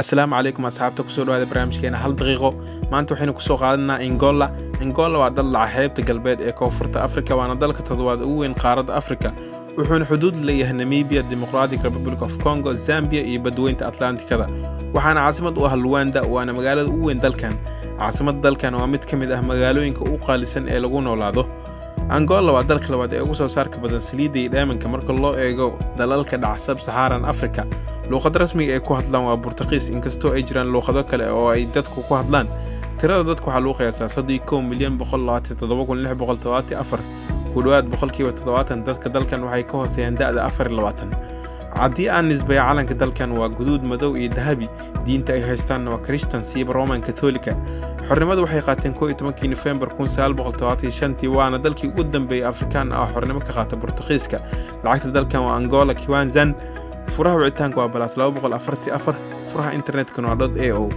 Asalaamu calaykum asxaabta, kusoo dhawaada barnaamijkeena Hal Daqiiqo. Maanta waxaynu kusoo qaadanaa Angola. Angola waa dal dhaca xeebta galbeed ee koonfurta Afrika, waana dalka toddobaad ugu weyn qaaradda Afrika. Wuxuuna xuduud leeyahay Namibia, Democratic Republic of Congo, Zambia iyo badweynta Atlantikada. Waxaana caasimad u ah Luanda, waana magaalada ugu weyn dalkan. Caasimadda dalkan waa mid ka mid ah magaalooyinka ugu qaalisan ee lagu noolaado. Angola waa dalka labaad ee ugu soo saarka badan saliidda iyo dheemanka marka loo eego dalalka dhaca Sub-Saharan Africa. Luuqadda rasmiga ee ku hadlaan waa Burtuqiis, inkastoo ay jiraan luuqado kale oo ay dadku ku hadlaan. Tirada dadku waxaa lagu qiyaasaa 31,127,674. Ku dhowaad 70% dadka dalkan waxay ka hooseeyaan da'da 24. Haddii aan nisbeeyo, calanka dalkan waa guduud, madow iyo dahabi. Diinta ay haystaanna waa Kirishtan, siiba Roman Katolika. Xornimada waxay qaateen 11-kii Nofembar 1975-tii, waana dalkii ugu dambeeyey Afrikaan ah oo xornimo ka qaata Bortuqiiska. Lacagta dalkan waa Angola kwanzan. Furaha wicitaanka waa +244. Furaha internetkana waa .ao.